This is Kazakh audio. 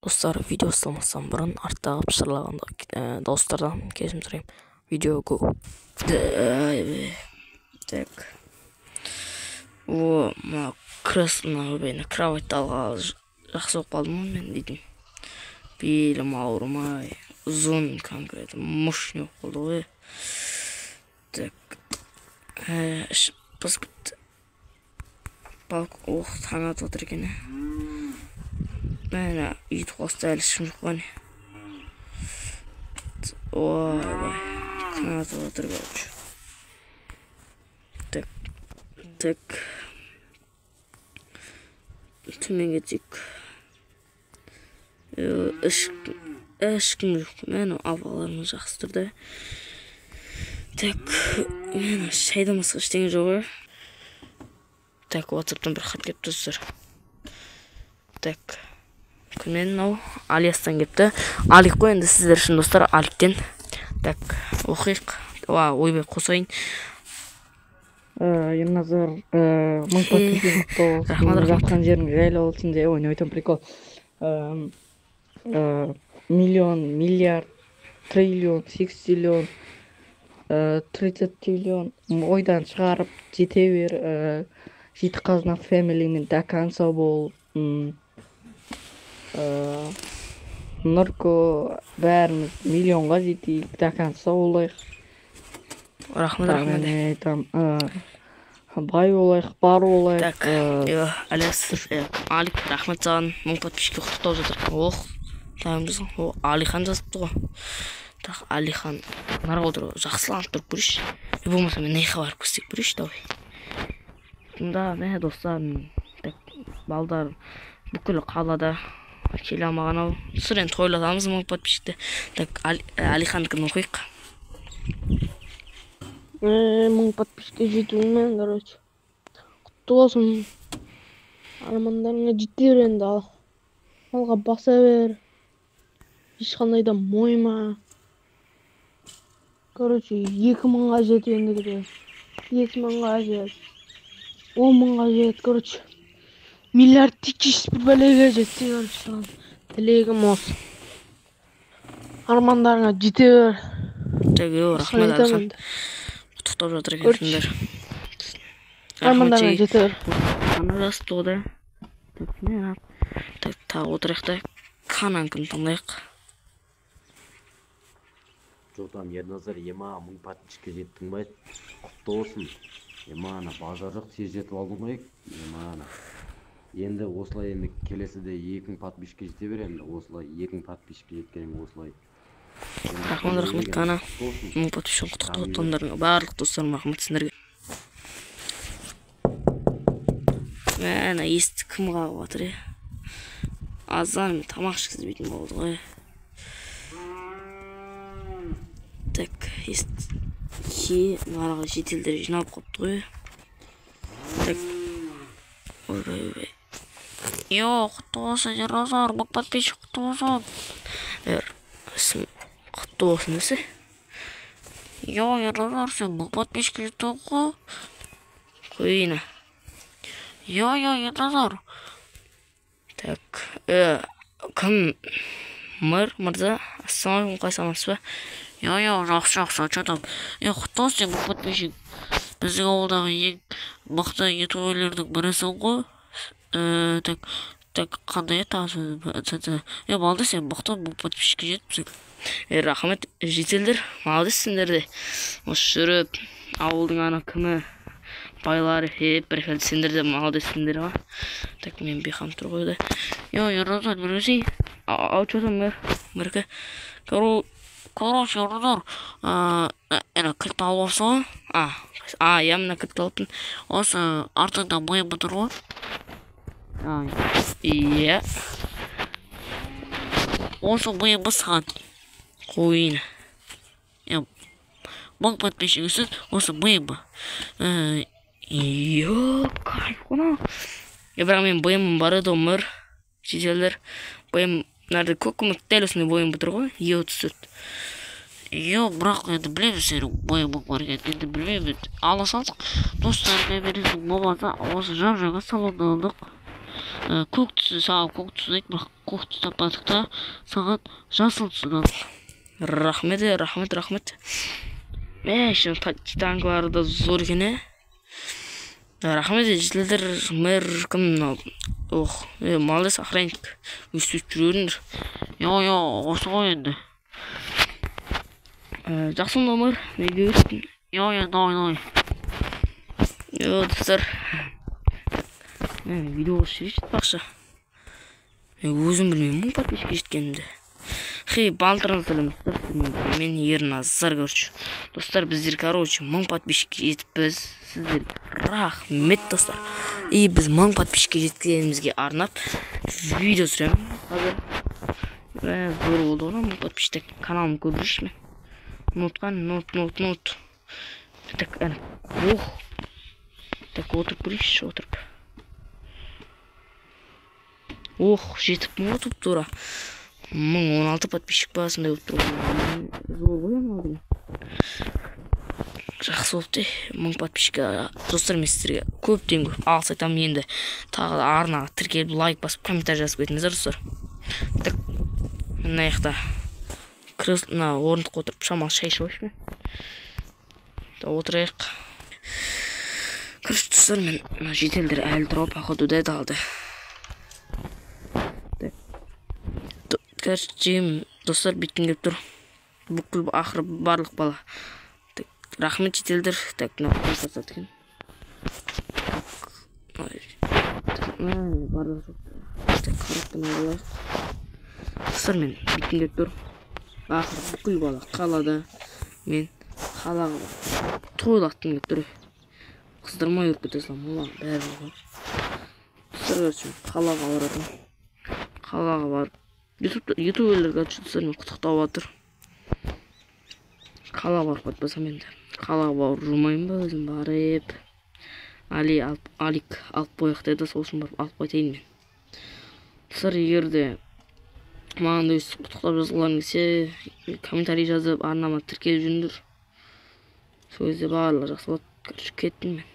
Достар, видео бастамастан бұрын арттағы пышырлаған дауыстардан кешірім сұраймын. Видео го. Так. О, мына креслоны, ойбай, кроватьты алғалы жақсы болып қалдым ғой мен дейтін. Белім ауырмай, ұзын конкретно, мощный болып қалды ғой. Так. Ішіп басып кетті. Ох, таң атып отыр екен. Міне, үйді қосты, әлі ешкім жоқ қой. Ойбай, таң атып отыр, короче. Так, так. Төмен кетейік. Ешкім жоқ. Міне, апаларымыз жақсы тұр да. Так, міне, шайдан басқа ештеңе жоқ ғой. Так, WhatsApp'тан бір хат келіпті, достар. Так. Кімнен мынау? Алиястан келіпті. Алик қой енді сіздер үшін, достар, Аликтен. Так, оқиық. Ойбай, қосайын. Ерназар, мың подписчик құтты болсын. Жатқан жерің жайлы болсын деп ойнайтын прикол. Миллион, миллиард, триллион, сексиллион, 30 триллион ойдан шығарып жете бер. Жеті қазына фэмилимен до конца бол. Нұрко, бәріміз миллионға жетейік, до конца болайық. Рахмет, рахмет. Мен айтам, бай болайық, бар болайық. Так, Алияс, Алик, рахмет саған, 1000 подписчикке құттықтап жатыр. Ох, тағымыз, о, Алихан жазыпты ғой. Так, Алихан, нарға отыр, жақсыланып тұрып көрейінші. Болмаса мен нейға барып көрсек көрейінші, давай. Мында, мә, достар, так, балдар бүкіл қалада келе алмаған ау. Достар, енді тойлатамыз 1000 подписчикті. Так, Алихандікін оқиық. 1000 подписчикке жетуіңмен, короче. Құтты болсын. Армандарыңа жете бер енді, ал. Алға баса бер. Ешқандай да мойма. Короче, 2000-ға жет ендігіде. 2000-ға жет. 10 000-ға жет, короче. Миллиард текшес бір бәлеге жетсе, короче, саған. Тілегім осы. Армандарыңа жете бер. Так, рахмет, Алихан. Құттықтап жатыр екенсіңдер. Армандарыңа жете бер. Ана жазыпты ғой да. Так, не, так, тағы отырайық та. Кананкін тыңдайық. Жотам, Ерназар, ема, 1000 подписчикке жеттің ба? Құтты болсын. Ема, ана базар жоқ, тез жетіп алдың ғой. Ема, ана. Енді осылай енді келесіде 2000 подписчикке жете бер енді, осылай 2000 подписчикке жеткенің осылай. Рахмет, рахмет, Кана. 1000 подписчик құттықтап отқандарыңа барлық достарыма рахмет сендерге. Мә, есікті кім қағып жатыр, е? Азан мен тамақ ішкізбейтін болды ғой. Так, есікке мынаға шетелдер жиналып қалыпты ғой. Так. Ойбай, ойбай. Йо, құтты болсын, Ерназар, 1000 подписчик құтты болсын. Құтты болсын десе. Йо, Ерназар, сен 1000 подписчикке жеттің ғой. Қойына. Йо, йо, Ерназар. Так, кім? Мыр, мырза, ассалаумағалейкум, қалай саламатсыз ба? Йо, йо, жақсы, жақсы, че там? Е, құтты болсын, сен 1000 подписчик. Біздің ауылдағы ең мықты ютуберлердің бірісің ғой. Так, так, қандай еді? Е, молодец, сен мықты 1000 подписчикке жетіпсің. Рахмет, жителдер, молодец сендер де. Осы жүріп, ауылдың ана кімі, байлары, бір хәл сендер де молодец сендер ғой. Так, мен бейқам тұр ғой да. Йо, Ерназар, бір Ау, че там, мэр? Мэрке? Короче, Ерназар, ана кілт алып алыпсың ғой? А, иә, мына кілтті алыппын. Осы артыңда БМВ тұр ғой. Иә. Осы БМВ саған. Қойын. 1000 подписчик үшін осы БМВ. Йо, кайф қой. Бірақ мен БМВ бар еді ғой, мэр. Шетелдер. БМВ, мынарда көк көмек дәл осындай БМВ тұр ғой. Е34. Йо, бірақ енді білемін сенің БМВ бар екенін, енді білмеймін. Ала салдық. Достарыңа бересің, болмаса осы жап-жаңа салонды алдық. Көк түсі, саған көк түсі ұнайды, бірақ көк түс таппадық та, саған жасыл түсі ұнады. Рахмет, рахмет, рахмет. Шын титанкалары да зор екен, е. Рахмет, жителдер, мэр кім мынау? Ох, молодец, охранник. Өстіп жүре беріңдер. Йо, осы ғой енді. Жақсы онда, мэр, неге өттің? Йо, давай, давай. Йо, достар. Мен видео қосып жіберейінші айтпақшы. Мен өзім білмеймін 1000 подписчикке жеткенімді. Хей, балтырыңызды сәлем, достар. Мен Ерназар, короче. Достар, біздер, короче, 1000 подписчикке жетіппіз. Сіздерге рахмет, достар. И біз 1000 подписчикке жеткенімізге арнап видео түсіремін. Қазір. Зор болды ғой, 1000 подписчик. Каналым көп жүрші мен. Нотқан, нот, нот, нот. Так, әне. Ох. Так, отырып көрейікші, отырып. Ох, жетіппін ғой тұп-тура. 1016 подписчик па, сондай болып тұр ғой. Зор ғой анау деген. Жақсы болыпты, 1000 подписчик. Достар, мен сіздерге көптен көп алғыс айтамын. Енді тағы да арнаға тіркеліп, лайк басып, комментарий жазып кетіңіздер, достар. Так, мына жақта мына орындыққа отырып шамалы шай ішіп алайыншы мен. Отырайық. Короче, достар, мен мына жителдер әлі тұр ғой, походу, да, далада. Так. Короче, жеймін, достар, бүйткім келіп тұр. Бүкіл ақыры барлық бала. Так, рахмет, жителдер. Так, мына қой екен. Так, барлық жоқ. Так, коробканы алайық. Достар, мен бүйткім келіп тұр. Ақыры бүкіл бала қалада. Мен қалаға барып тойлатқым келіп тұр. Қыздырмай үріп кете саламын, олар бәрібір ғой. Достар, короче, қалаға баратырмын. Қалаға барып ютуберлер, короче, достар, мені құттықтап жатыр. Қалаға барып қайтпасам енді. Қалаға барып жүрмеймін ба өзім барып. Али алып, Алик алып қояйық деді, сол үшін барып алып қайтайын мен. Достар, егер де маған да өйстіп құттықтап жазғыларың келсе, комментарий жазып, арнама тіркеліп жүріңдер. Сол кезде барлығы жақсы болады. Короче, кеттім мен.